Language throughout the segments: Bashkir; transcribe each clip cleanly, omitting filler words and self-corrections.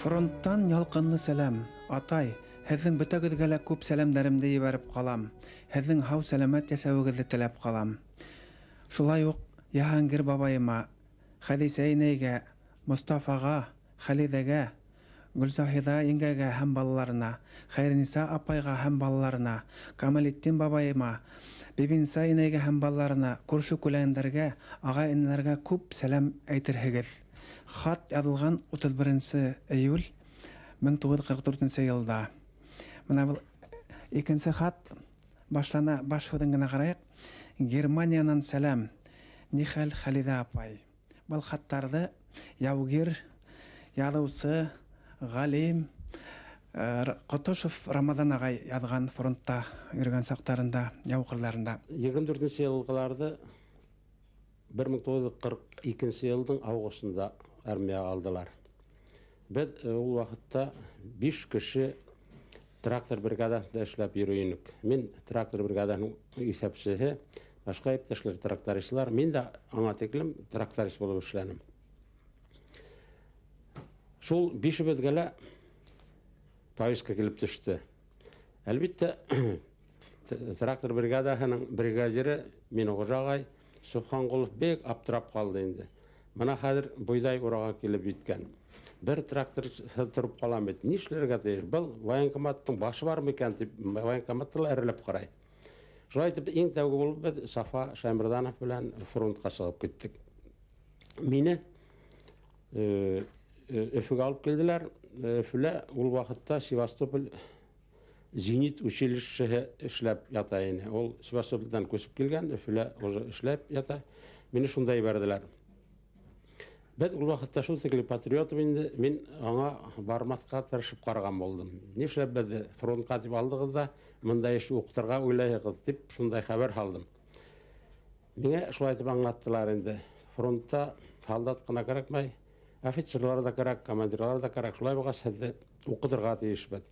Фронттан ялҡынлы сәләм. Атай, һеҙҙең бөтәгеҙгә лә күп сәләмдәремде ебәреп ҡалам. Һеҙҙең һау-сәләмәт йәшәүегеҙҙе теләп ҡалам. Шулай уҡ Йыһангир бабайыма, Хәҙисә инәйгә, Мостафаға, Хәлиҙәгә, Гөлзаһиҙа еңгәгә һәм балаларына, Хәйерниса апайға һәм балаларына, Камалетдин бабайыма, Бибинса инәйгә һәм балаларына, күрше-күләндәргә, ағай-энеләргә күп сәләм әйтерһегеҙ. Хат яҙылған 31 июль 1944 йылда. Бына был икенсе хат башлана, баш һүҙен генә ҡарайыҡ. Германиянан сәләм. Ни хәл, Хәлиҙә апай? Был хаттарҙы яугир, яҙыусы, ғалим Ҡотошов Рамаҙан ағай яҙған фронтта йөрөгән саҡтарында, яу ҡырҙарында. 24 йылғыларҙы 1942 йылдың августында армияға алдылар. Беҙ ул ваҡытта 5 кеше трактор бригадаһында эшләп йөрөй инек. Мин трактор бригадаһының иҫәпсеһе, башҡа иптәшләр трактористлар. Мин дә аңа тиклем тракторист булып эшләнем. Шул бишебеҙгә лә повестка килеп төштө. Әлбиттә, трактор бригадаһының бригадиры Минғужа ағай Субханҡолов бик аптырап ҡалды инде. Бына хәҙер бойҙай ураға килеп еткән. Бер трактор тороп ҡалам бит. Ни эшләргә тейеш? Был военкоматтың башы бар микән тип военкоматты ла әрләп ҡарай. Шулай итеп, иң тәүге булып беҙ Сафа Шәймәрҙанов белән фронтҡа сығып киттек. Мине Өфөгә алып килделәр. Өфөлә ул ваҡытта Севастополь зенит училищеһы эшләп ята ине. Ул Севастопольдән күсеп килгән, Өфөлә уже эшләп ята. Мине шунда ебәрҙеләр. Беҙ ул ваҡытта шул тиклем патриот инде, мин аңа бармаҫҡа тырышып ҡараған булдым. Нишләп беҙҙе фронтҡа тип алдығыҙ ҙа, мында эш уҡытырға уйлайһығыҙ тип шундай хәбәр һалдым. Миңә шулай итеп аңлаттылар инде. Фронтта һалдат ҡына кәрәкмәй, офицерлар ҙа кәрәк, командирлар ҙа кәрәк. Шулай булғас, һеҙҙе уҡытырға тейешбеҙ.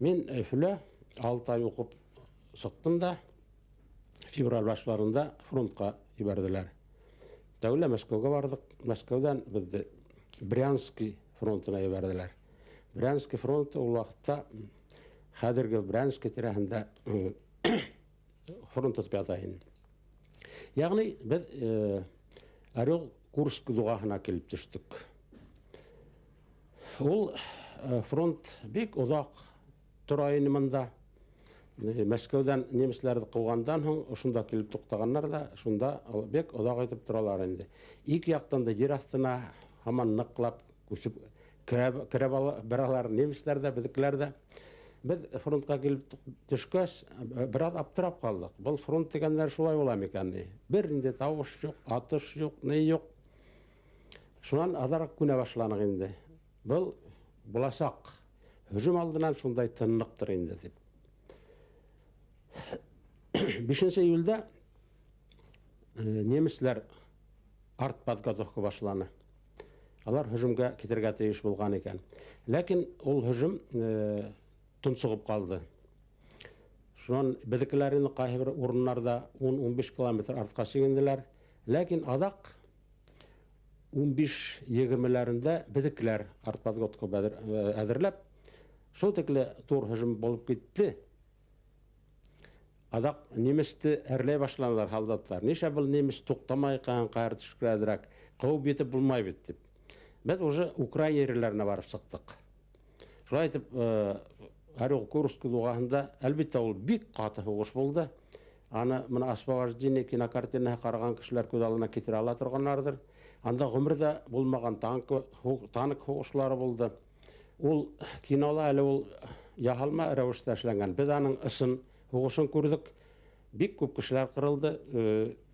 Мин Өфөлә 6 ай уҡып сыҡтым да, февраль башларында фронтҡа ебәрҙеләр. Тәүлә Мәскәүгә барҙыҡ. Мәскәүҙән беҙҙе Брянский фронтына ебәрҙеләр. Брянский фронты ул ваҡытта хәҙерге Брянский тирәһендә фронт тотоп ята ине. Йәғни беҙ Орел Курск дуғаһына килеп төштөк. Ул фронт бик оҙаҡ тора ине мында. Мәскәүҙән немецләрҙе ҡыуғандан һуң ошонда килеп туҡтағандар ҙа, шунда бик оҙаҡ итеп торалар инде. Ике яҡтан да ер аҫтына һаман ныҡлап күсеп керә баралар немецләр ҙә, беҙҙекеләр ҙә. Беҙ фронтҡа килеп төшкәс, бер аҙ аптырап ҡалдыҡ. Был фронт тигәндәр шулай була микән ни? Бер инде тауыш юҡ, атыш юҡ, ни юҡ. Шунан аҙыраҡ күнә башланыҡ инде. Был буласаҡ һөжүм алдынан шундай тынлыҡтыр инде тип. 5 июлдә немецләр артподготовка башланы. Алар һөжүмгә китергә тейеш булған икән. Ләкин ул һөжүм тонсоғоп ҡалды. Шунан беҙҙекеләр инде ҡайһы бер урыннарҙа 10-15 километр артҡа сигенделәр. Ләкин аҙаҡ 15-20-ләрендә беҙҙекеләр артподготовка әҙерләп, шул тикле тур һөжүм булып китте. Аҙаҡ немецте әрләй башланылар һалдаттар. Нишләп был немец туҡтамай ҡаған ҡайыр төшкөрәҙерәк, ҡыуып етеп булмай бит тип. Беҙ уже Украина ерләренә барып сыҡтыҡ. Шулай итеп, Орел Курск дуғаһында, әлбиттә, ул бик ҡаты һуғыш булды. Аны мына Освобождение кинокартинаһы ҡараған кешеләр күҙ алдына килтерә ала торғандарҙыр. Анда ғүмерҙә булмаған танк һуғышлары булды. Ул кинола әле ул яһалма рәүештә эшләнгән. Беҙ аның ысын һуғышын күрҙек. Бик күп кешеләр ҡырылды.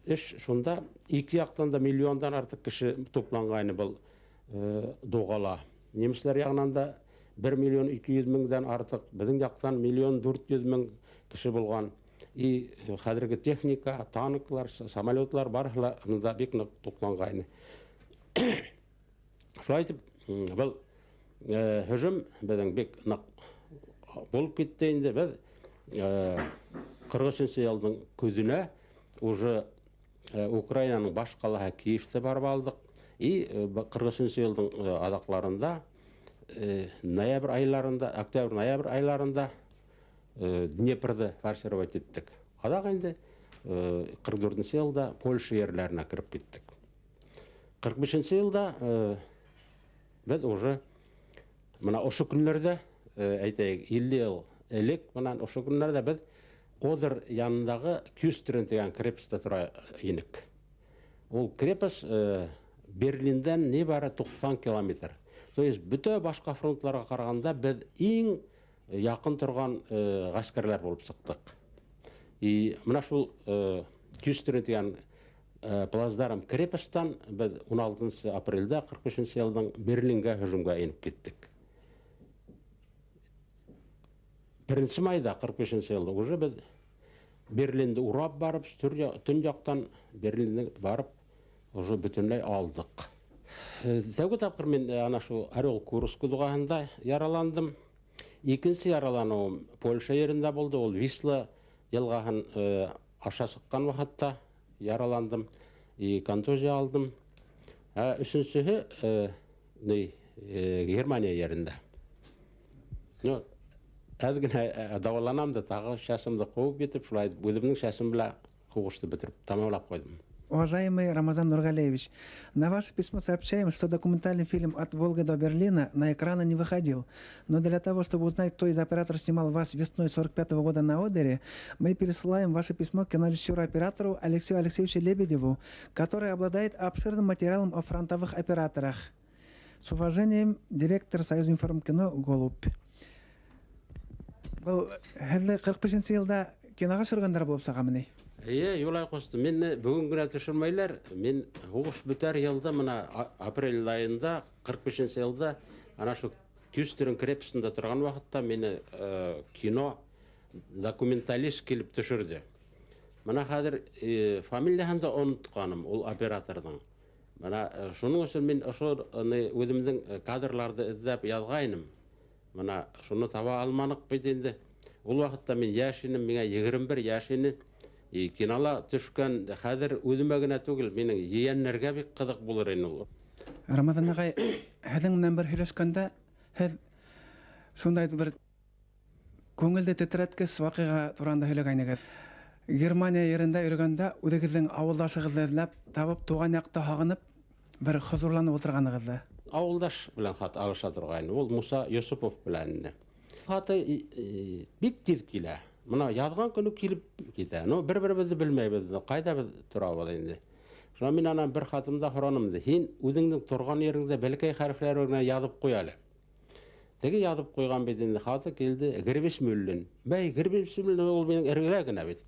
Эш шунда ике яҡтан да миллиондан артыҡ кеше тупланғайны был дуғала. Немецләр яғынан да 1 миллион 200 меңдән артыҡ, беҙҙең яҡтан миллион 400 мең кеше булған. И хәҙерге техника, танклар, самолетлар барыһы ла мында бик ныҡ тупланғайны. Шулай итеп, был һөжүм беҙҙең бик ныҡ булып китте инде. Беҙ 43 йылдың көҙөнә уже Украинаның баш ҡалаһы Киевте барып алдыҡ. И 43 йылдың аҙаҡларында Ноябрь айларында, октябрь-ноябрь айларында Днепрҙы форсировать иттек. Аҙаҡ инде 44-нсе йылда Польша ерләренә кереп киттек. 45-нсе йылда беҙ уже мына ошо көннәрҙә, әйтәйек, 50 йыл элек мына ошо көннәрҙә беҙ Одер янындағы Кюстрин тигән крепостьта тора инек. Ул крепость Берлиндән ни бары 90 километр. То есть бөтә башҡа фронтларға ҡарағанда беҙ иң яҡын торған ғәскәрләр булып сыҡтыҡ. И мына шул Кюстрин тигән плацдарм крепостьтан беҙ 16 апрелдә 45 йылдың Берлингә һөжүмгә инеп киттек. 1 майҙа 45 йылда уже беҙ Берлинде урап барып, төньяҡтан Берлинде барып уже бөтөнләй алдыҡ. Тәүге тапҡыр мин ана шул Орел Курск дуғаһында яраландым. Икенсе яраланыуым Польша ерендә булды. Ул Висла йылғаһын аша сыҡҡан ваҡытта яраландым и контузия алдым. Ә өсөнсөһө Германия ерендә. Ну, әҙ генә дауаланам да тағы шәсемде ҡыуып етеп, шулай итеп үҙемдең шәсем белән һуғышты бөтөрөп тамамлап ҡуйҙым. Уважаемый Рамазан Нургалиевич, на ваше письмо сообщаем, что документальный фильм «От Волги до Берлина» на экраны не выходил. Но для того, чтобы узнать, кто из операторов снимал вас весной 45-го года на Одере, мы пересылаем ваше письмо кинорежиссеру-оператору Алексею Алексеевичу Лебедеву, который обладает обширным материалом о фронтовых операторах. С уважением, директор Союза информкино Голубь. Был һеҙҙе 45-нсе йылда киноға төшөргәндәр булып сығамы ни? Эйе, Юлай ҡусты. Мине бөгөн генә төшөрмәйләр. Мин һуғыш бөтәр йылда, мына апрель айында, 45-нсе йылда, ана шул Кюстрин крепостында торған ваҡытта мине кино документалист килеп төшөрҙө. Мына хәҙер фамилияһын да онотҡаным ул операторҙың. Мына шуның өсөн мин ошо үҙемдең кадрларҙы эҙләп яҙғайным. Мына шуны таба алманыҡ бит инде. Ул ваҡытта мин йәш инем, миңә 21 йәш ине. И кинола төшкән хәҙер үҙемә генә түгел, минең ейәннәргә бик ҡыҙыҡ булыр ине ул. Рамазан ағай, һеҙҙең менән бер һөйләшкәндә һеҙ шундай бер күңелде тетрәткес ваҡиға тураһында һөйләгәйнегеҙ. Германия ерендә йөрөгәндә үҙегеҙҙең ауылдашығыҙҙы эҙләп табып, туған яҡты һағынып, бер хозурланып ултырғанығыҙҙы. Ауылдаш белән хат алыша торғайны. Ул Муса Йосопов белән ине. Хаты бик тиҙ килә. Мына яҙған көнө килеп китә. Ну, бер-беребеҙҙе белмәйбеҙ. Ҡайҙа беҙ торабыҙ инде. Шунан мин анан бер хатымда һораным инде. Һин үҙеңдең торған ереңдә бәләкәй хәрефләр генә яҙып ҡуй әле. Теге яҙып ҡуйған бит инде, хаты килде Гербиш Мюллин. Бәй, Гербиш Мюллин ул минең эргәлә генә бит.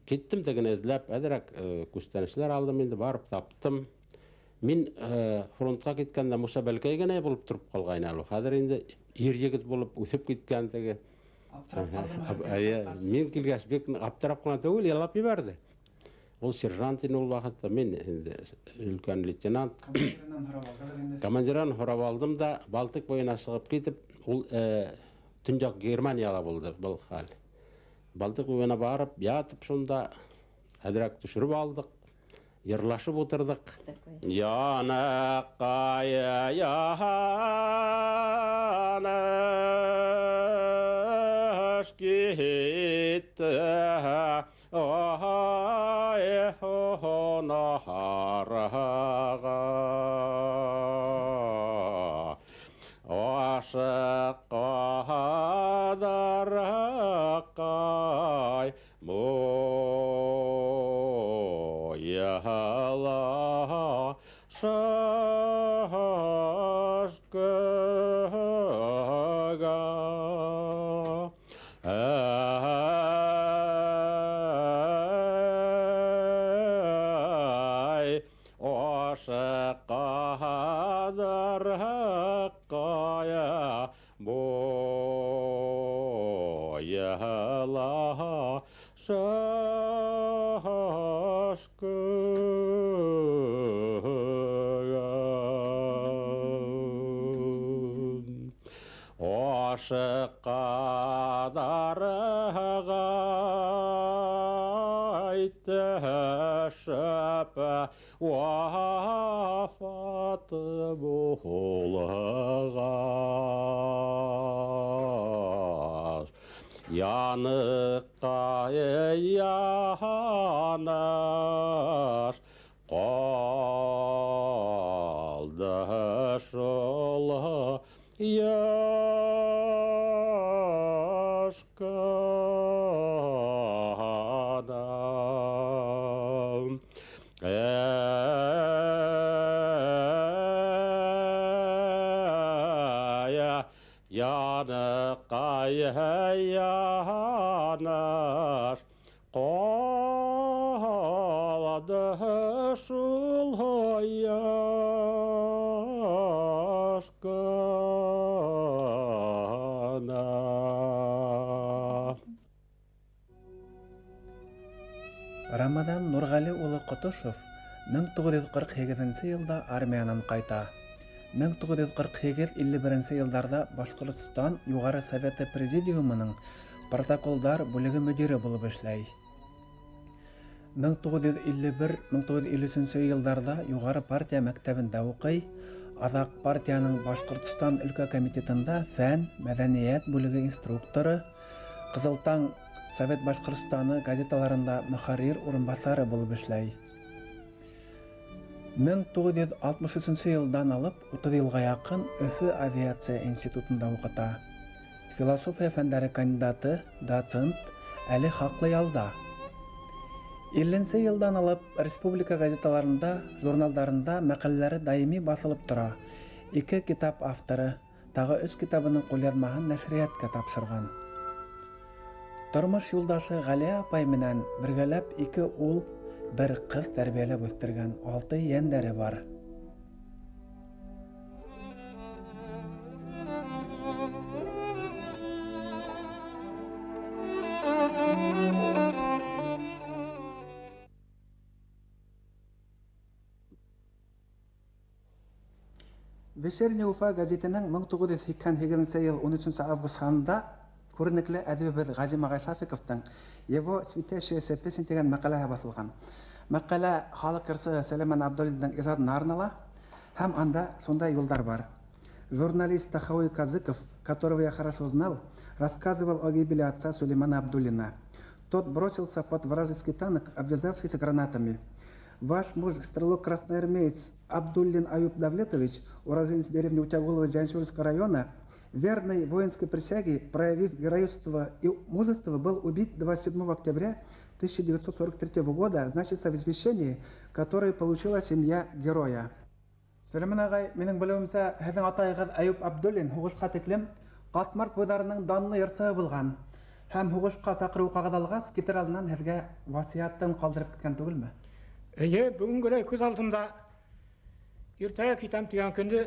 Киттем тегене эҙләп, әҙерәк күстәнәсләр алдым инде, барып таптым. Мин фронтҡа киткәндә Муса бәләкәй генә булып тороп ҡалғайны әле. Хәҙер инде ир егет булып үҫеп киткән теге. Мин килгәс бик аптырап ҡына түгел, ялап ебәрҙе. Ул сержант ине ул ваҡытта, мин инде өлкән лейтенант. Командирҙан һорап алдым да, Балтыҡ буйына сығып китеп, ул төньяҡ Германияла булды был хәл. Балтыҡ буйына барып, ятып шунда әҙерәк төшөрөп алдыҡ, йырлашып ултырҙыҡ. Янаҡай, янаш китте, ай, хонахарға. Ашыҡҡадарҡай, мояла шашкыға. Ай, ашыҡҡадарҡай, мояла шашкыға. Ашыҡҡадарғай төшөп, вафат булған. Yanıqqa yanar qaldı şol yaş qanam. Yanıqqa yanar qaldı şul yaş qana. Рамаҙан Нурғәле улы Ҡотошов 1948 йылда армиянан ҡайта. 1948-51 йылдарҙа Башҡортостан Юғары Советы Президиумының протоколдар бүлеге мөдире булып эшләй. 1951-1953 йылдарҙа Юғары партия мәктәбендә уҡый, аҙаҡ партияның Башҡортостан өлкә комитетында фән, мәҙәниәт бүлеге инструкторы, Ҡызылтаң Совет Башҡортостаны газеталарында мөхәррир урынбаҫары булып эшләй. 1963 йылдан алып 30 йылға яҡын Өфө авиация институтында уҡыта. Философия фәндәре кандидаты, доцент, әле хаҡлы ялда. 50 йылдан алып республика газеталарында, журналдарында мәҡәләләре даими баҫылып тора. 2 китап авторы, тағы 3 китабының ҡулъяҙмаһын нәшриәткә тапшырған. Тормош юлдашы Ғәлиә апай менән бергәләп 2 ул, 1 ҡыҙ тәрбиәләп үҫтергән, 6 ейәндәре бар. Вечерняя Уфа газетінің 1988 йыл 13 август һанында күренекле әҙибебеҙ Ғәзим ағай Сафиковтың Его светящаяся песня тигән мәҡәләһе баҫылған. Мәҡәлә халыҡ йырсыһы Сөләймән Абдуллиндың ижадына арнала һәм анда шундай юлдар бар. Журналист Тахауи Казыков, которого я хорошо знал, рассказывал о гибели отца Сулеймана Абдуллина. Тот бросился под вражеский танк, обвязавшись гранатами. Ваш муж, стрелок-красноармеец Абдуллин Аюб Давлетович, уроженец деревни Утягулова Зианчурского района, верной воинской присяге, проявив геройство и мужество, был убит 27 октября 1943 года, значится в извещении, которое получила семья героя. Сөләймән ағай, минең белеүемсә, һеҙҙең атайығыҙ Әйүп Абдуллин һуғышҡа тиклем Ҡатмарт буйҙарының данлы йырсыһы булған һәм һуғышҡа саҡырыу ҡағыҙ алғас, китер алдынан һеҙгә васыятын ҡалдырып киткән түгелме? Эйе, бөгөнгөләй күҙ алдымда иртәгә китәм тигән көндө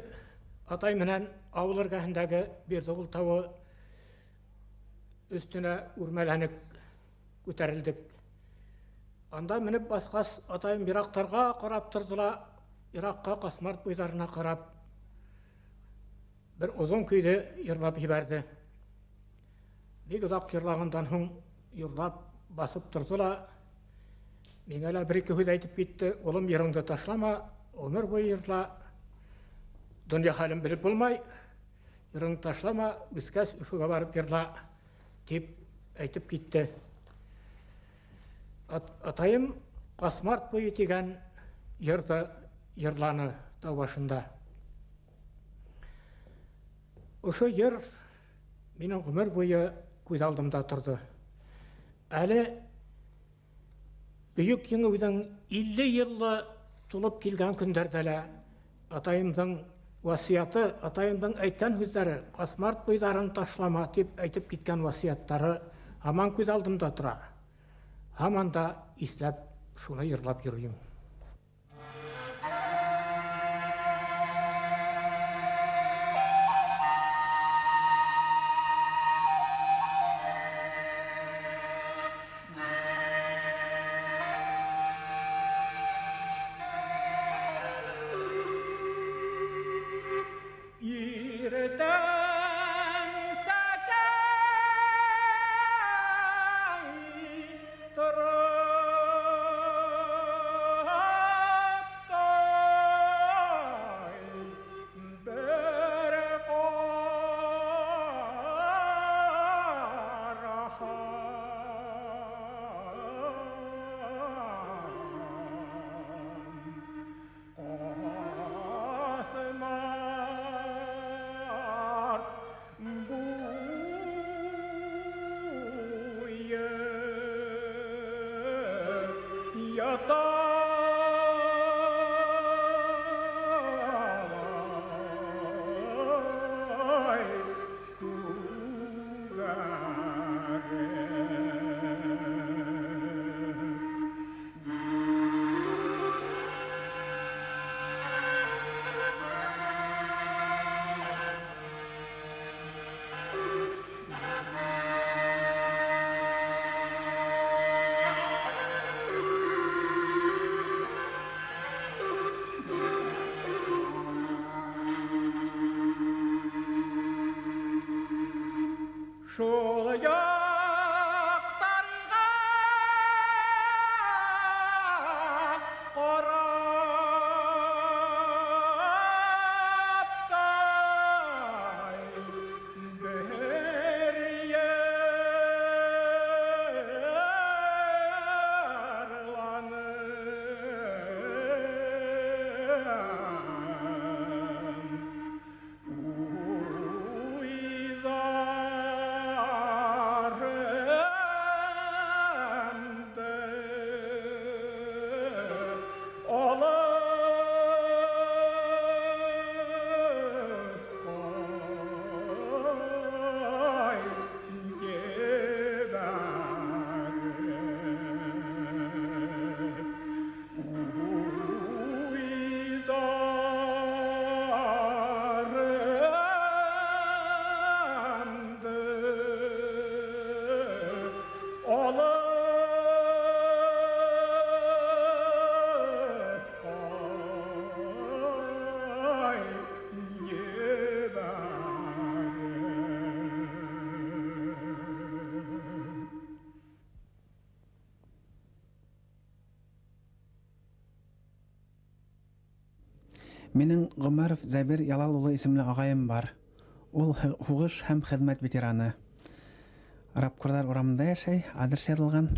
атай менән ауыл эргәһендәге Бирҙеғол тауы өҫтөнә үрмәләнеп күтәрелдек. Анда менеп баҫҡас, атайым йыраҡтарға ҡарап торҙо ла, йыраҡҡа Ҡасмарт буйҙарына ҡарап, бер оҙон көйҙө йырлап ебәрҙе. Бик оҙаҡ йырлағандан һуң йырлап баҫып торҙо ла, миңә лә бер-ике һүҙ әйтеп китте: "Улым, йырыңды ташлама, ғүмер буйы йырла, донъя хәлен белеп булмай, йырыңды ташлама, үҫкәс Өфөгә барып йырла", тип әйтеп китте. Атайым Ҡасмарт буйы тигән йырҙы йырланы тау башында. Ошо йыр минең ғүмер буйы күҙ алдымда торҙо. Әле Бөйөк Еңеүҙең 50 йылы тулып килгән көндәрҙә лә атайымдың васыяты, атайымдың әйткән һүҙҙәре, Ҡасмарт буйҙарын ташлама тип әйтеп киткән васыяттары һаман күҙ алдымда тора. Һаман да иҫләп шуны йырлап йөрөйөм. Шул яҡтарға ҡарап тай бер йырланым. Уйҙарымды алып ҡай ебәреп. Уйҙарымды алып ҡай ебәреп. Минең Ғүмәров Зәбир Ялал улы исемле ағайым бар. Ул һуғыш һәм хеҙмәт ветераны. Рабкорҙар урамында йәшәй, адрес яҙылған.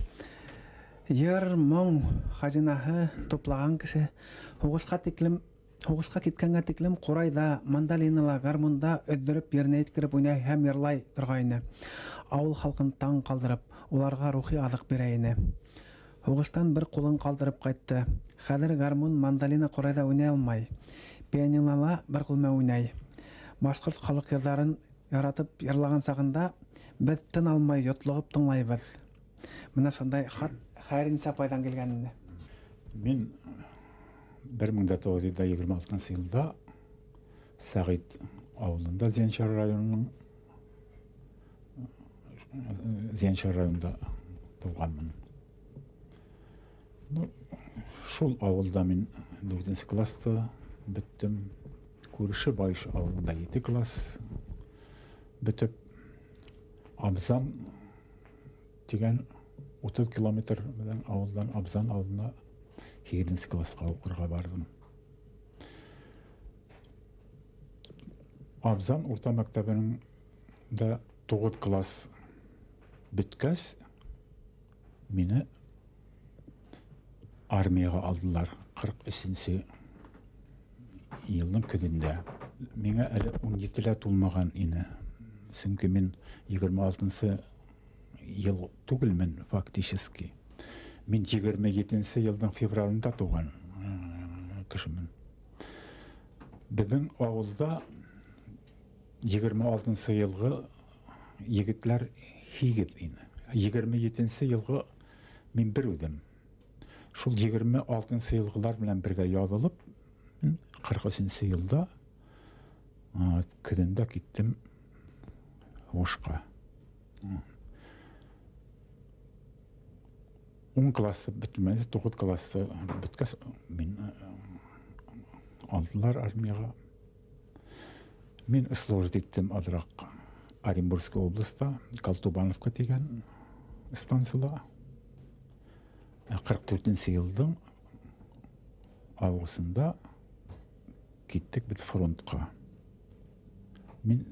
Йыр, моң хазинаһы туплаған кеше. Һуғышҡа киткәнгә тиклем ҡурайҙа, мандолинала, гармунда өҙҙөрөп еренә еткереп уйнай һәм йырлай торғайны. Ауыл халҡын таң ҡалдырып, уларға рухи аҙыҡ бирә ине. Һуғыштан бер ҡулын ҡалдырып ҡайтты. Хәҙер гармун, мандолина, ҡурайҙа уйнай алмай. Пианинола бер ҡул менән уйнай. Башҡорт халыҡ йырҙарын яратып йырлаған сағында беҙ тын алмай йотлоғоп тыңлайбыҙ. Бына шундай хат Хәйерниса апайҙан килгән инде. Мин бер мең дә туғыҙ йөҙ егерме алтынсы йылда Сәғит ауылында, Зияншар районының Зияншар районында тыуғанмын. Шул ауылда мин дүртенсе класста бөттөм. Күрше Байыш ауылында 7 класс бөтөп, Абзан тигән 30 километр менән ауылдан Абзан ауылына һигеҙенсе классҡа уҡырға барҙым. Абзан урта мәктәбенең дә 9 класс бөткәс, мине армияға алдылар ҡырҡ өсөнсө йылдың көҙөндә. Миңә әле ун ете лә тулмаған ине. Сөнки мин егерме алтынсы йыл түгелмен фактически. Мин егерме етенсе йылдың февралында тыуған кешемен. Беҙҙең ауылда егерме алтынсы йылғы егетләр һигеҙ ине. Егерме етенсе йылғы мин бер үҙем. Шул егерме алтынсы йылғылар менән бергә яҙылып, мин ҡырҡ өсөнсө йылда көҙөндә киттем һуғышҡа. Ун классы бөтмәне, туғыҙ классы бөткәс, мин алдылар армияға. Мин служить иттем аҙыраҡ Оренбургский областа, Колтубановка тигән станцияла. Ҡырҡ дүртенсе йылдың августында киттек бит фронтҡа. Мин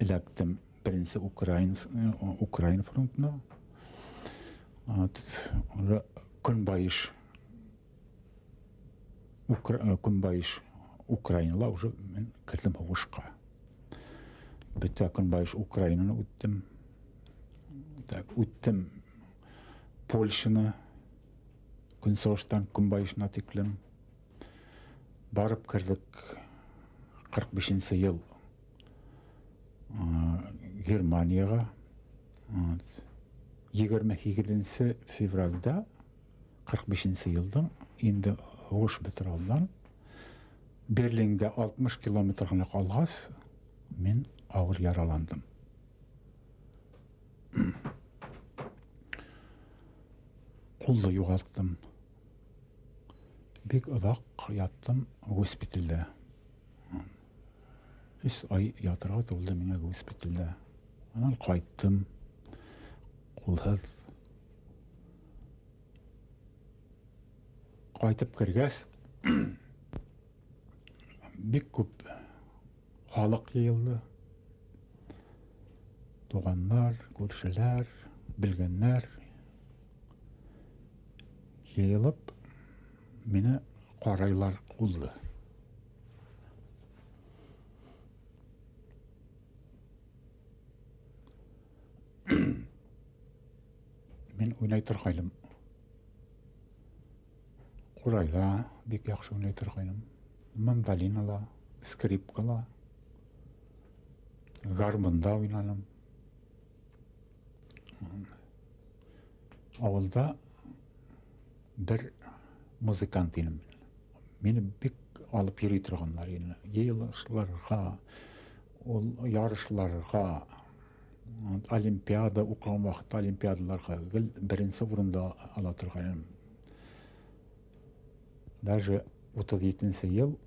эләктем беренсе Украин фронтына. Көнбайыш Украинала уже мин керҙем һуғышҡа. Бөтә Көнбайыш Украинаны үттем. Так, үттем Польшаны, Көнсығыштан Көнбайышына тиклем. Барып керҙек ҡырҡ бишенсе йыл Германияға. Егерме һигеҙенсе февралдә ҡырҡ бишенсе йылдың инде һуғыш бөтөр алдан Берлингә 60 километр ғына ҡалғас, мин ауыр яраландым. Ҡулды юғалттым. Бик оҙаҡ яттым госпиталдә. Өс ай ятырға тулды миңә госпиталдә. Анан ҡайттым. Ҡулһыҙ. Ҡайтып кергәс, бик күп халыҡ йыйылды. Туғандар, күршеләр, белгәннәр йыйылып, мине ҡарайлар ҡулды. Мин уйнай торғайным. Ҡурайҙа бик яҡшы уйнай торғайным. Мандолинала, скрипкала, гармунда уйнаным. Ауылда бер музыкант инем. Мине бик алып йөрөй торғандар ине. Йыйылышларға, ул ярышларға, олимпиада уҡыған ваҡытта олимпиадаларға гел беренсе урынды ала торғайным. Даже 37 йыл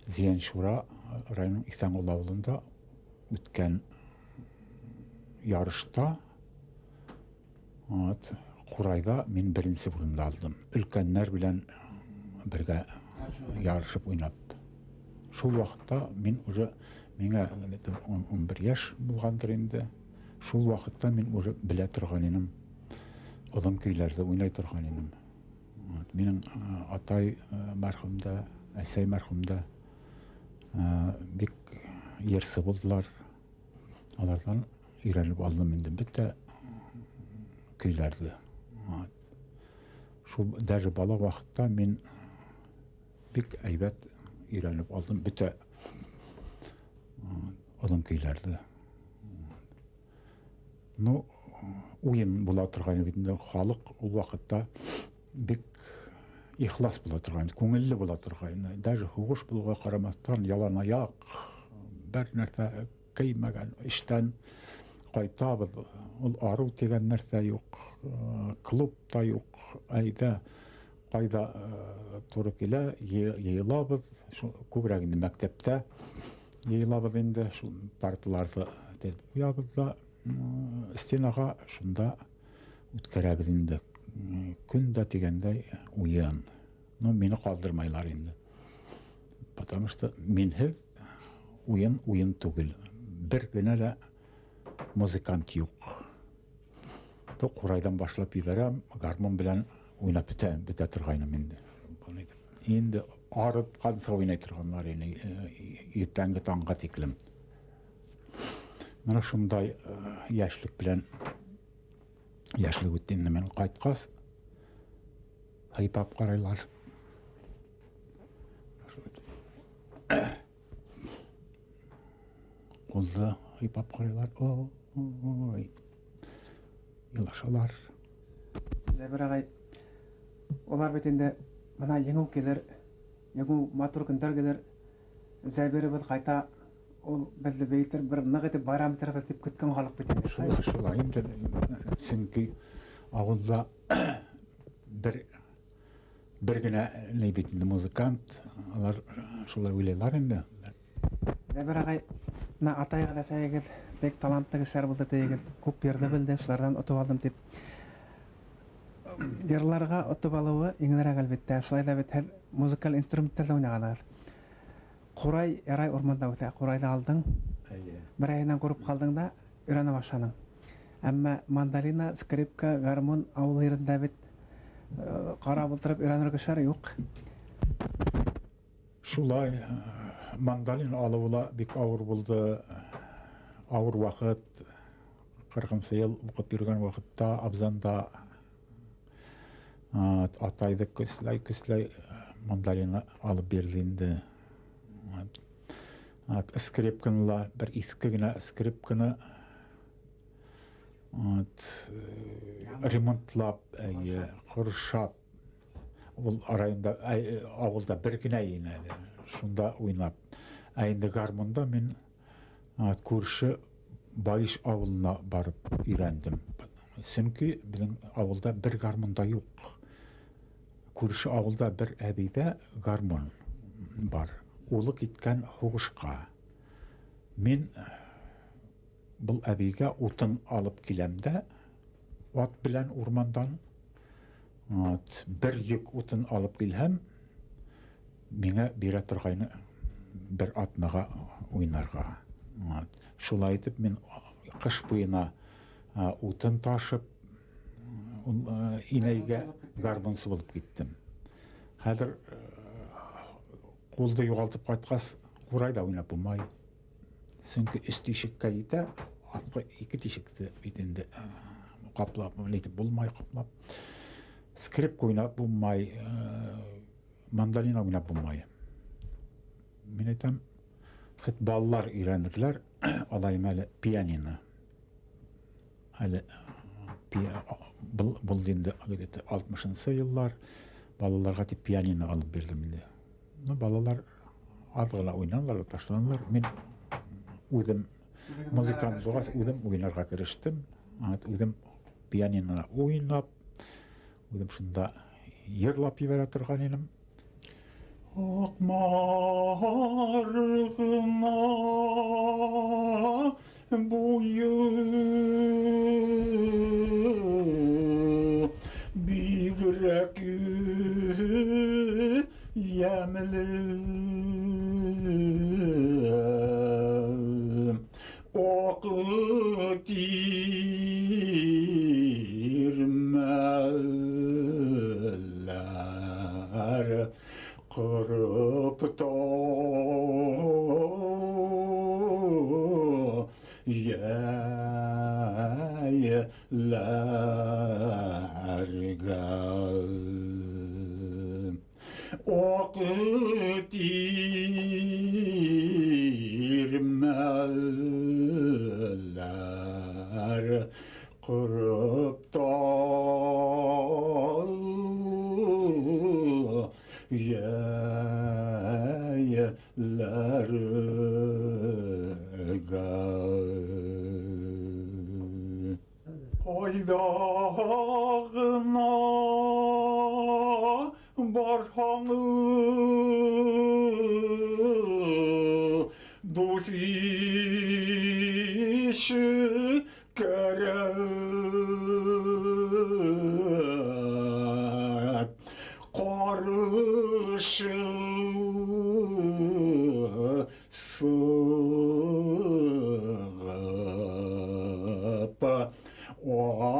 Зияншура районының Иҫәнғол ауылында үткән ярышта ҡурайҙа мин беренсе урынды алдым. Өлкәннәр белән бергә ярышып уйнап. Шул ваҡытта мин уже миңә 11 йәш булғандыр инде. Шул ваҡытта мин уже белә торған инем. Оҙон көйләрҙе уйнай торған инем. Минең атай мәрхүм дә, әсәй мәрхүм дә бик йырсы булдылар. Аларҙан өйрәнеп алдым инде бөтә көйләрҙе. Шул даже бала ваҡытта мин бик әйбәт өйрәнеп алдым бөтә оҙон көйләрҙе. Ну, уйын була торғайны бит инде. Халыҡ ул ваҡытта бик ихлас була торғайны, күңелле була торғайны. Даже һуғыш булыуға ҡарамаҫтан, ялан аяҡ, бер нәрсә кеймәгән, эштән ҡайтабыҙ. Ул арыу тигән нәрсә юҡ, клуб та юҡ. Әйҙә ҡайҙа тура килә, йыйылабыҙ. Шул күберәк инде мәктәптә йыйылабыҙ инде, шул парталарҙы теҙеп ҡуябыҙ ҙа стенаға, шунда үткәрәбеҙ инде. Көн дә тигәндәй уйын. Ну, мине ҡалдырмайлар инде. Потому что минһеҙ уйын уйын түгел. Бер генә лә музыкант юҡ. Ҡурайҙан башлап ебәрәм, гармун белән уйнап бөтә торғайным инде. Инде арытҡанса уйнай торғандар ине, иртәнге таңға тиклем. Мына шундай йәшлек белән йәшлек үтте инде. Мин ҡайтҡас һыйпап ҡарайлар. Ҡулды һыйпап ҡарайлар. Ой, илашалар. Зәбир ағай, улар бит инде бына еңеү килер, еңеү матур көндәр килер. Зәбиребеҙ ҡайта, ул беҙҙе бейетер, бер ныҡ итеп байрам итербеҙ тип көткән халыҡ бит инде. Шулай, шулай инде, сөнки ауылда бер генә ни бит инде музыкант, алар шулай уйлайлар инде. Зәбир ағай, бына атайығыҙ, әсәйегеҙ бик талантлы кешеләр булды тейегеҙ, күп йырҙы белде, шуларҙан отоп алдым тип. Йырларға отоп алыуы еңелерәк әлбиттә. Шулай ҙа бит һеҙ музыкаль инструменттарҙа уйнағанығыҙ. Ҡурай ярай урманда үҫә, ҡурайҙы алдың. Эйе. Бер айынан күреп ҡалдың да өйрәнә башланың. Әммә мандолина, скрипка, гармун ауыл ерендә бит ҡарап ултырып өйрәнер кешеләр юҡ. Шулай мандолин алыуы ла бик ауыр булды. Ауыр ваҡыт, 40 йыл уҡып йөрөгән ваҡытта абзанда атайҙы көсләй-көсләй мандолина алып бирҙе инде. Скрипканы ла, бер иҫке генә скрипканы ремонтлап, ҡоршап, ул районда, ауылда бер генә ине әле, шунда уйнап. Ә инде гармунда мин күрше Байыш ауылына барып өйрәндем. Сөнки беҙҙең ауылда бер гармун да юҡ. Күрше ауылда бер әбейҙә гармун бар. Улы киткән һуғышҡа. Мин Был әбейгә утын алып киләм дә, ат белән урмандан. Вот, бер йөк утын алып килһәм, миңа бирә торгайны бер атнага уйнарга. Вот. Шулай итеп мин кыш буена утын ташып, инәйгә гармунсы булып киттем. Хәзер кулды югалтып кайткач, курай да уйнап булмай. Чөнки өс тишеккә җитә, аткы ике тишекте бит инде каплап, нитеп булмай, каплап. Скрипка уйнап булмай, мандолина уйнап булмай. Мин әйтәм, хет балалар өйрәнерләр, алайым әле пианино. Әле булды инде где-то 60-нчы еллар, балаларга дип пианино алып бирдем инде. Ну, балалар аз гына уйналар, ташланалар. Мин үзем музыкант булгач, үзем уйнарга керештем. Үзем пианино уйнап, үзем шунда йырлап җибәрә торган идем. Акмар гына буе бигрәк ямьле, ак тирмәләр корып та йәйләргә. Ак тирмәләр корып та йәйләргә. Кайда гына барсаң, дус ише кәрәк, каршы сыгып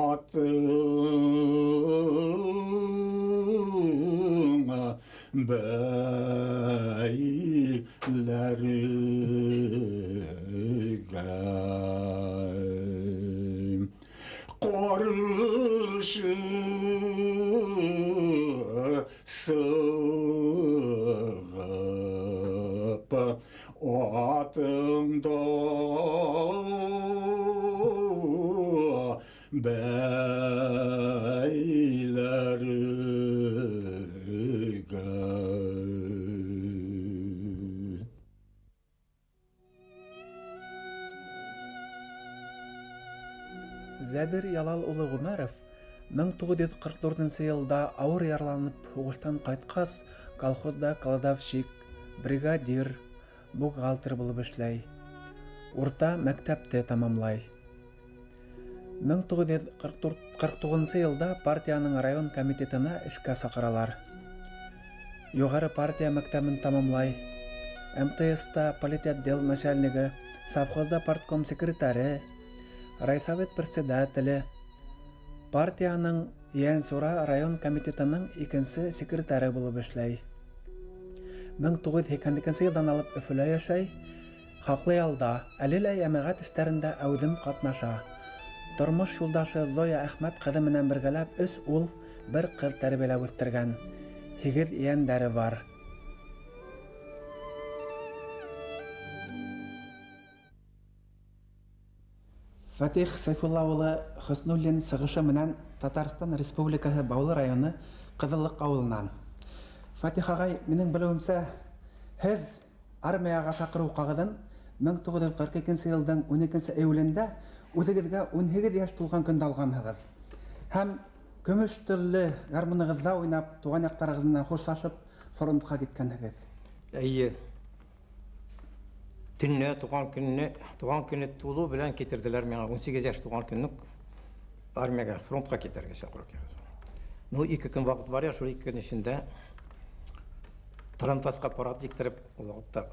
атыңа бәйләргә. Каршы сыгып атыңда бәйләргә. Зәбир Ялал улы Ғүмәров 1944 йылда ауыр яраланып һуғыштан ҡайтҡас, колхозда кладовщик, бригадир, бухгалтер булып эшләй. Урта мәктәпте тамамлай. 1949 йылда партияның район комитетына эшкә саҡыралар. Юғары партия мәктәбен тамамлай. МТС-та политотдел начальнигы, совхозда партком секретаре, райсовет председателе, партияның Ейәнсура район комитетының икенсе секретаре булып эшләй. 1982 йылдан алып Өфөлә йәшәй, хаҡлы ялда, әле лә йәмәғәт эштәрендә әүҙем ҡатнаша. Тормош юлдашы Зоя Әхмәт ҡыҙы менән бергәләп 3 ул, 1 ҡыҙ тәрбиәләп үҫтергән. 8 ейәндәре бар. Фатих Сайфулла улы Хөснуллин сығышы менән Татарстан Республикаһы Баулы районы Ҡыҙыллыҡ ауылынан. Фатих ағай, минең белеүемсә, һеҙ армияға саҡырыу ҡағыҙын 1942 йылдың 12 июлендә үҙегеҙгә 18 йәш тулған көндә алғанһығыҙ. Һәм көмөш телле гармунығыҙҙа уйнап, туған яҡтарығыҙ менән хушлашып фронтҡа киткәнһегеҙ. Эйе. Төнлә туған көнне, туған көне тулу белән китерделәр миңа 18 яшь туған көнне армиягә, фронтка китәргә чакыру кәгазь. Ну, 2 көн вакыт бар я, шул 2 көн эчендә трантаска парад җиктереп, ул вакытта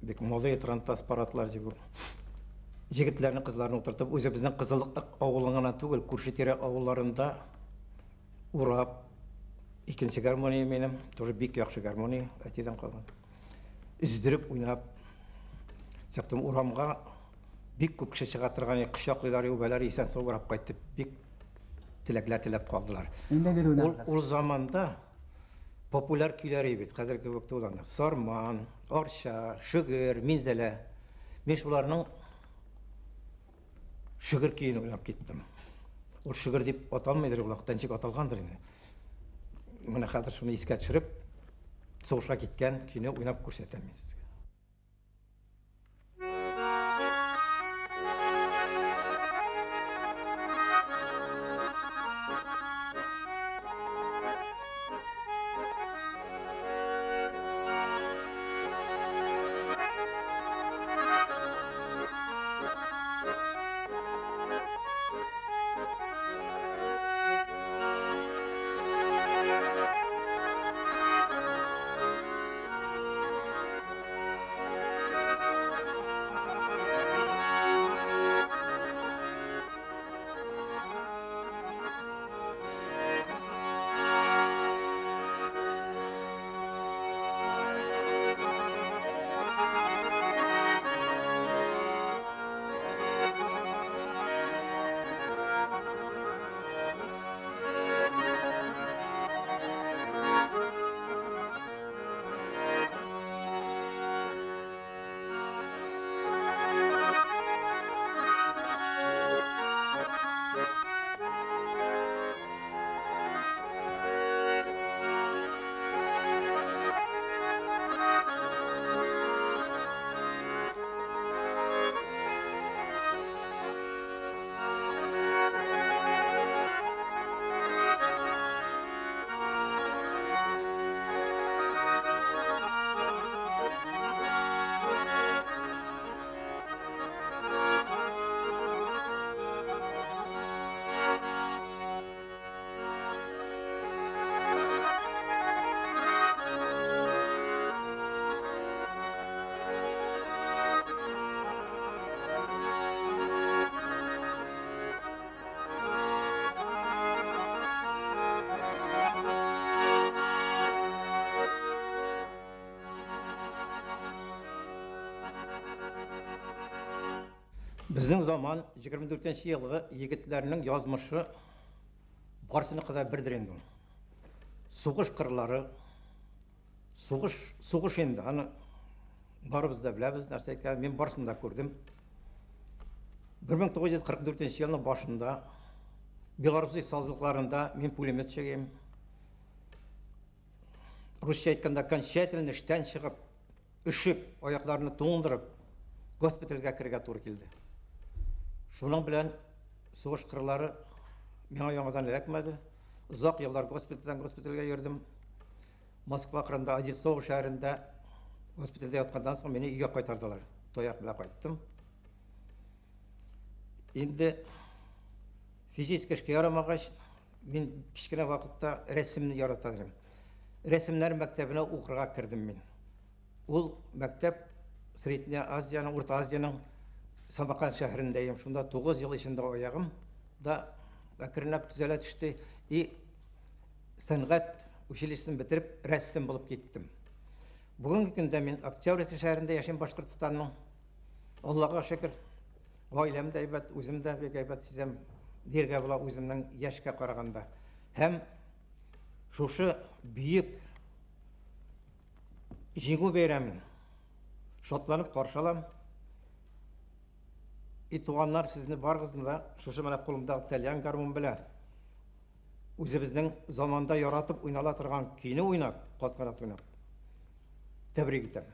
бик мода трантас парадлар җигү. Егетләрне, кызларны утыртып, үзебезнең Кызыллык авылын гына түгел, күрше-тирә авылларында урап, икенче гармония минем, тоже бик яхшы гармония, әтидән калган. Өздереп уйнап чыктым урамга, бик күп кеше чыга торган, кочаклыйлар, үбәләр, исән-сау урап кайтып, бик теләкләр теләп калдылар. Ул заманда популяр көйләр бит, хәзерге кебек түгел анда. Сарман, Арча, Шөгер, Минзәлә. Мин шуларның Шөгер көен уйнап киттем. Ул Шөгер дип аталмыйдыр, ул вакытта ничек аталгандыр инде. Менә хәзер шуны искә төшереп, сугышка киткән көйне уйнап күрсәтәм мин сезгә. Безнең заман 24 елгы егетләрнең язмышы барсыныкы да бердер инде. Сугыш кырлары, сугыш инде, аны барыбыз да беләбез нәрсә икәнен, мин барысын да күрдем. 1944 елның башында Белоруссия сазлыкларында мин пулеметчик идем. Русча әйткәндә, окончательно эштән чыгып, өшеп, аякларны туңдырып, госпитальгә керергә туры килде. Шуның белән сугыш кырлары миңа яңадан эләкмәде. Озак еллар госпитальдән госпитальгә йөрдем. Москва кырында, Одинцово шәһәрендә госпитальдә ятканнан соң мине өйгә кайтардылар. Таяк белән кайттым. Инде физик эшкә ярамагач, мин кечкенә вакытта рәсемне ярата идем. Рәсемнәр мәктәбенә укырга кердем мин. Ул мәктәп Средняя Азиянең, Урта Азиянең Самарканд шәһәрендәем. Шунда 9 ел эчендә аягым да әкренләп төзәлә төште. И сәнгать училищесын бетереп рәссам булып киттем. Бүгенге көндә мин Октябрьский шәһәрендә яшим, Башкортстанның. Аллага шөкер, гаиләм дә әйбәт, үзем дә бик әйбәт сизәм, дияргә була үземнең яшькә караганда. Һәм шушы бөек Җиңү бәйрәмен шатланып каршы алам. И туганнар, сезне барыгызны да шушы менә кулымдагы тальян гармун белән үзебезнең заманда яратып уйнала торган көйне уйнап, каз-канат уйнап тәбрик итәм.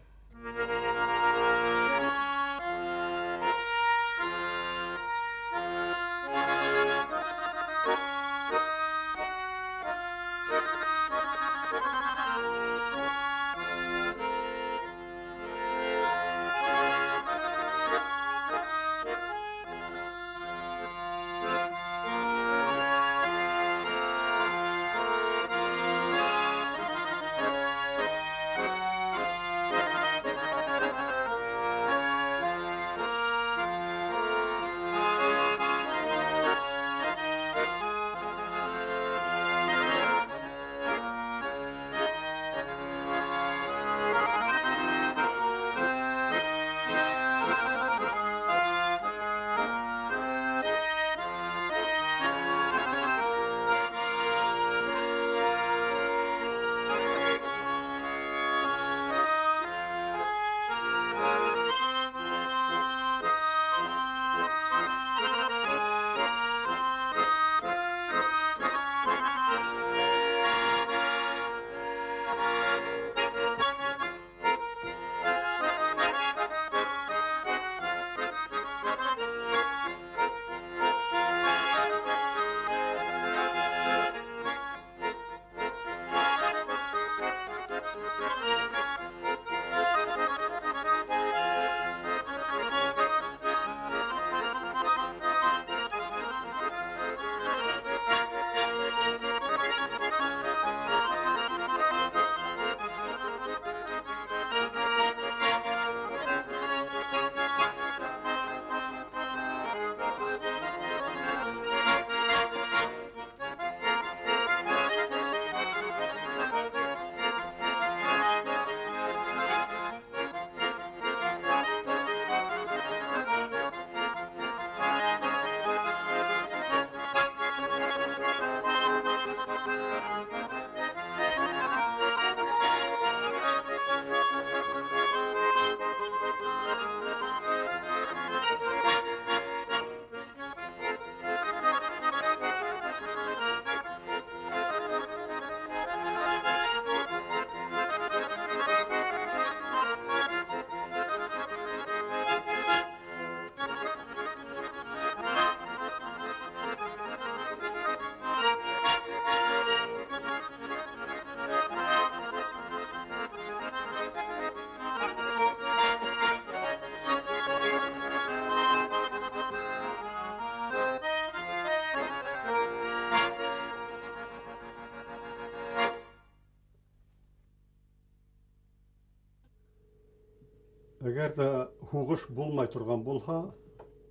Әгәр ҙә һуғыш булмай торған булһа,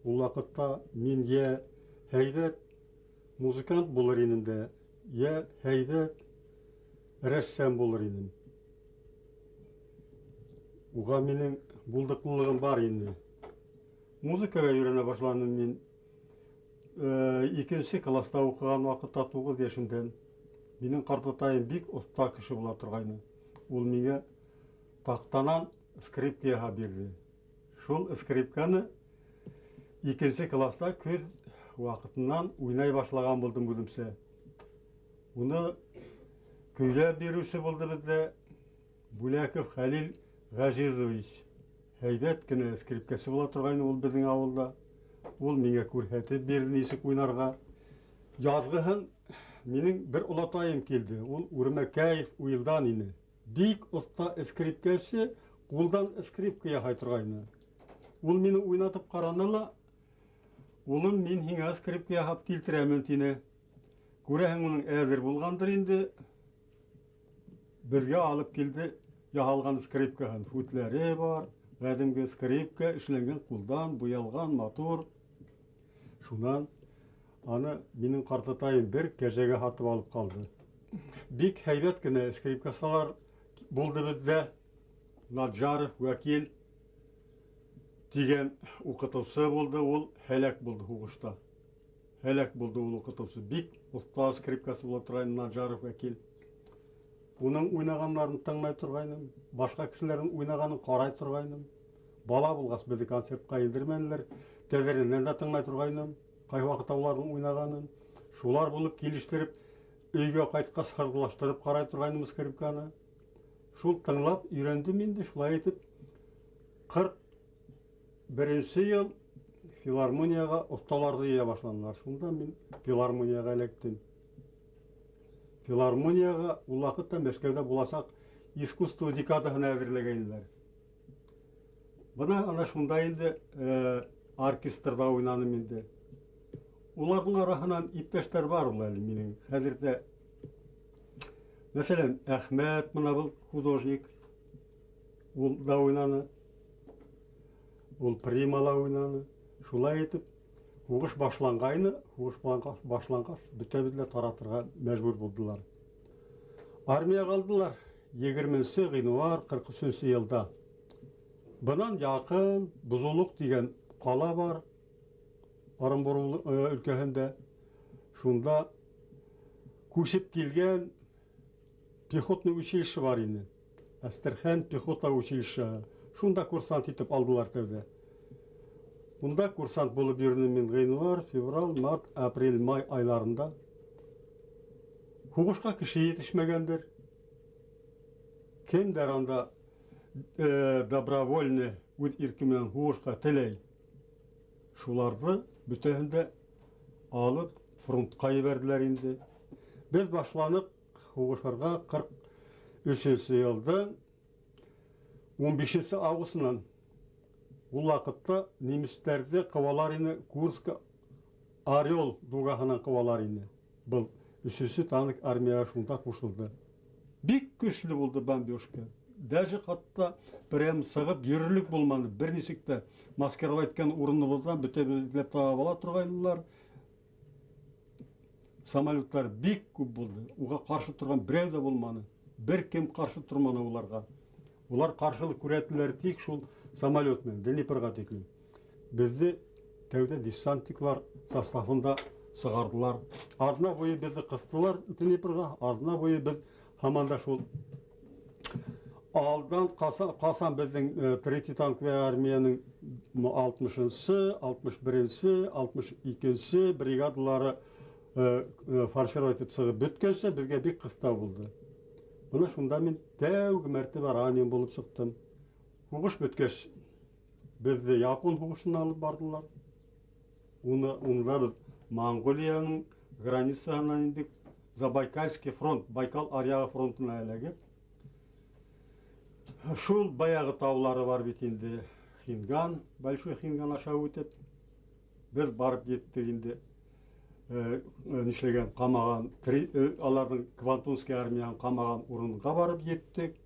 ул ваҡытта мин йә һәйбәт музыкант булыр инем дә, йә һәйбәт рәссам булыр инем. Уға минең булдыҡлылығым бар инде. Музыкаға өйрәнә башланым мин. Икенсе класста уҡыған ваҡытта 9 йәшемдән. Минең ҡартатайым бик оҫта кеше була торғайны. Ул миңә таҡтанан скрипка яһап бирҙе. Шул скрипканы икенсе класста көҙ ваҡытынан уйнай башлаған булдым үҙемсә. Уны көйләп биреүсе булды беҙҙә Бүләков Хәлил Ғәзизович. Һәйбәт кенә скрипкасы була торғайны ул беҙҙең ауылда. Ул миңә күрһәтеп бирҙе нисек уйнарға. Яҙғыһын минең бер олатайым килде. Ул Үрмәкәев Уйылдан ине. Бик оҫта скрипкасы, ҡулдан скрипка яһай торғайны. Ул мине уйнатып ҡараны ла, улым, мин һиңә скрипка яһап килтерәмен, тине. Күрәһең, уның әҙер булғандыр инде. Беҙгә алып килде яһалған скрипкаһын. Фүтләре бар, ҡәҙимге скрипка, эшләнгән ҡулдан, буялған, матур. Шунан аны минең ҡартатайым бер кәжәгә һатып алып ҡалды. Бик һәйбәт кенә скрипкасылар булды беҙҙә. Наджаров Вәкил тигән уҡытыусы булды, ул һәләк булды һуғышта. Һәләк булды ул уҡытыусы. Бик оҫта скрипкасы була торғайны Наджаров Вәкил. Уның уйнағанларын тыңлай торғайным, башҡа кешеләрҙең уйнағанын ҡарай торғайным. Бала булғас беҙҙе концертҡа индермәнеләр, тәҙрәнән дә тыңлай торғайным, ҡай ваҡытта уларҙың уйнағанын. Шулар булып килештереп, өйгә ҡайтҡас һыҙғылаштырып ҡарай торғайным скрипканы. Шул тыңлап өйрәндем инде, шулай итеп 41 йыл филармонияға оҫталарҙы йыя башланылар. Шунда мин филармонияға эләктем. Филармонияға ул ваҡытта Мәскәүҙә буласаҡ искусство декадаһына әҙерләгәйнеләр. Бына ана шунда инде оркестрҙа уйнаным инде. Уларҙың араһынан иптәштәр бар ул әле минең. Хәҙер ҙә, мәҫәлән, Әхмәт бына был художник, ул да уйнаны. Ул примала уйнаны. Шулай итеп, һуғыш башланғайны, һуғыш башланғас, бөтәбеҙҙе лә таратырға мәжбүр булдылар. Армияға алдылар 20 ғинуар 43 йылда. Бынан яҡын Бузулуҡ тигән ҡала бар Ырымбур өлкәһендә. Шунда күсеп килгән пехотный училище бар ине. Әстерхан пехота училище. Шунда курсант итеп алдылар тәүҙә. Унда курсант булып йөрөнөм мин ғинуар, февраль, март, апрель, май айларында. Һуғышҡа кеше етешмәгәндер. Кемдәр анда добровольно үҙ ирке менән һуғышҡа теләй. Шуларҙы бөтәһен дә алып фронтҡа ебәрҙеләр инде. Беҙ башланыҡ һуғышырға 43 йылдың 15 августынан. Ул ваҡытта немецтәрҙе ҡыуалар ине, Курск Орел дугаһынан ҡыуалар ине. Был 3-нсе танк армияға шунда ҡушылды. Бик көслө булды бомбежка. Даже хатта прям сығып йөрөрлөк булманы. Бер нисек тә маскировать иткән урыныбыҙҙан бөтәбеҙҙе эҙләп таба ала торғайнылар. Самолеттар бик күп булды. Уға ҡаршы торған берәү ҙә булманы. Бер кем ҡаршы торманы уларға. Улар ҡаршылыҡ күрһәттеләр тик шул самолет менән Днепрға тиклем. Беҙҙе тәүҙә десантниклар составында сығарҙылар. Аҙна буйы беҙҙе ҡыҫтылар Днепрға, аҙна буйы беҙ һаман да шул алдан ҡасан беҙҙең третий танковый армияның 60-нсы, 61-нсе, 62-нсе бригадалары фаршировать итеп сығып бөткәнсә беҙгә бик ҡыҫтау булды. Бына шунда мин тәүге мәртәбә ранен булып сыҡтым. Һуғыш бөткәс, беҙҙе Япон һуғышына алып барҙылар. Унда беҙ Монголияның границаһынан индек, Забайкальский фронт, Байкал аръяғы фронтына эләгеп, шул баяғы таулары бар бит инде, Хинган, Большой Хинган аша үтеп, беҙ барып еттек инде. Нишләгән, ҡамаған, аларҙың Квантунский армияһын ҡамаған урынға барып еттек.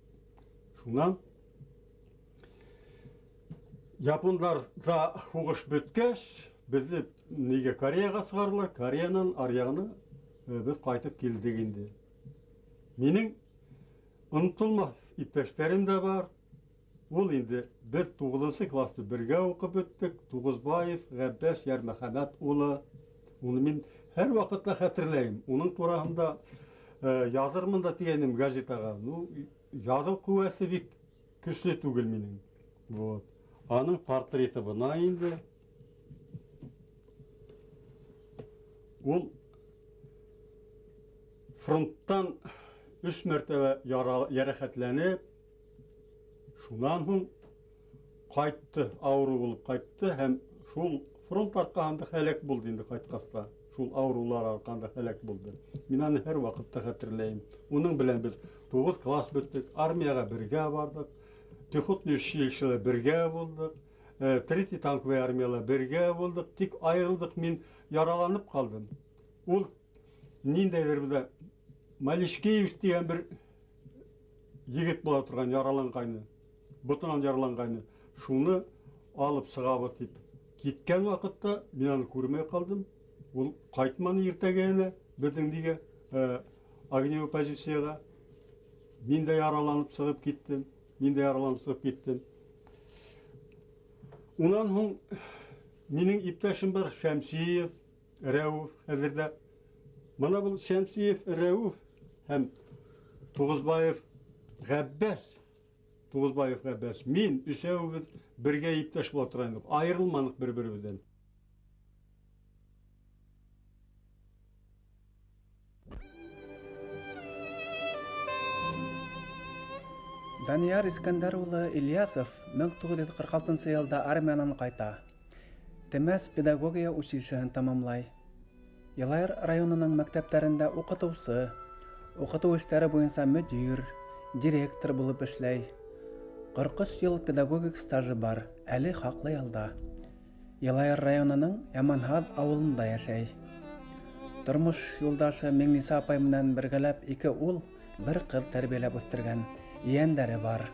Шунан Япондарҙа һуғыш бөткәс, беҙҙе нигә Кореяға сығарҙылар, Кореянан аръяғына беҙ ҡайтып килдек инде. Минең онотолмаҫ иптәштәрем дә бар. Ул инде беҙ 9-нсы класты бергә уҡып бөттөк. Туғыҙбаев Ғәббәс Йәрмөхәмәт улы. Уны мин һәр ваҡытта хәтерләйем. Уның тураһында яҙырмын да тигәйнем газетаға. Ну, яҙыу ҡеүәсе бик көслө түгел минең. Вот. Аның портреты бына инде. Ул фронттан 3 мәртәбә йәрәхәтләнеп, шунан һуң ҡайтты, ауырыу булып ҡайтты һәм шул фронт арҡаһында һәләк булды инде ҡайтҡас та. Шул ауырыулар арҡаһында һәләк булды. Мин аны һәр ваҡытта хәтерләйем. Уның белән беҙ 9 класс бөттөк, армияға бергә барҙыҡ, пехотный училищела бергә булдыҡ, третий танковый армияла бергә булдыҡ. Тик айырылдыҡ, мин яраланып ҡалдым. Ул ниндәйҙер бер Малишкеевич тигән бер егет була торған, яраланғайны, ботонан яраланғайны. Шуны алып сығабыҙ тип киткән ваҡытта мин аны күрмәй ҡалдым. Ул ҡайтманы иртәгәһенә беҙҙең нигә, огневой позицияға. Мин дә яраланып сығып киттем. Мин дә яраланып сығып киттем. Унан һуң минең иптәшем бар, Шәмсиев Рәүеф хәҙер дә. Бына был Шәмсиев Рәүеф һәм Туғыҙбаев Ғәббәс. Туғыҙбаев Ғәббәс. Мин өсәүебеҙ бергә иптәш була тора инек. Айырылманыҡ бер-беребеҙҙән. Данияр Искәндәр улы Ильясов 1946 йылда армиянан ҡайта. Темәс педагогия училищеһын тамамлай. Йылайыр районының мәктәптәрендә уҡытыусы, уҡытыу эштәре буйынса мөдир, директор булып эшләй. 43 йыл педагогик стажы бар, әле хаҡлы ялда. Йылайыр районының Яманһаҙ ауылында йәшәй. Тормош юлдашы Миңниса апай менән бергәләп 2 ул, 1 ҡыҙ тәрбиәләп үҫтергән, ейәндәре бар.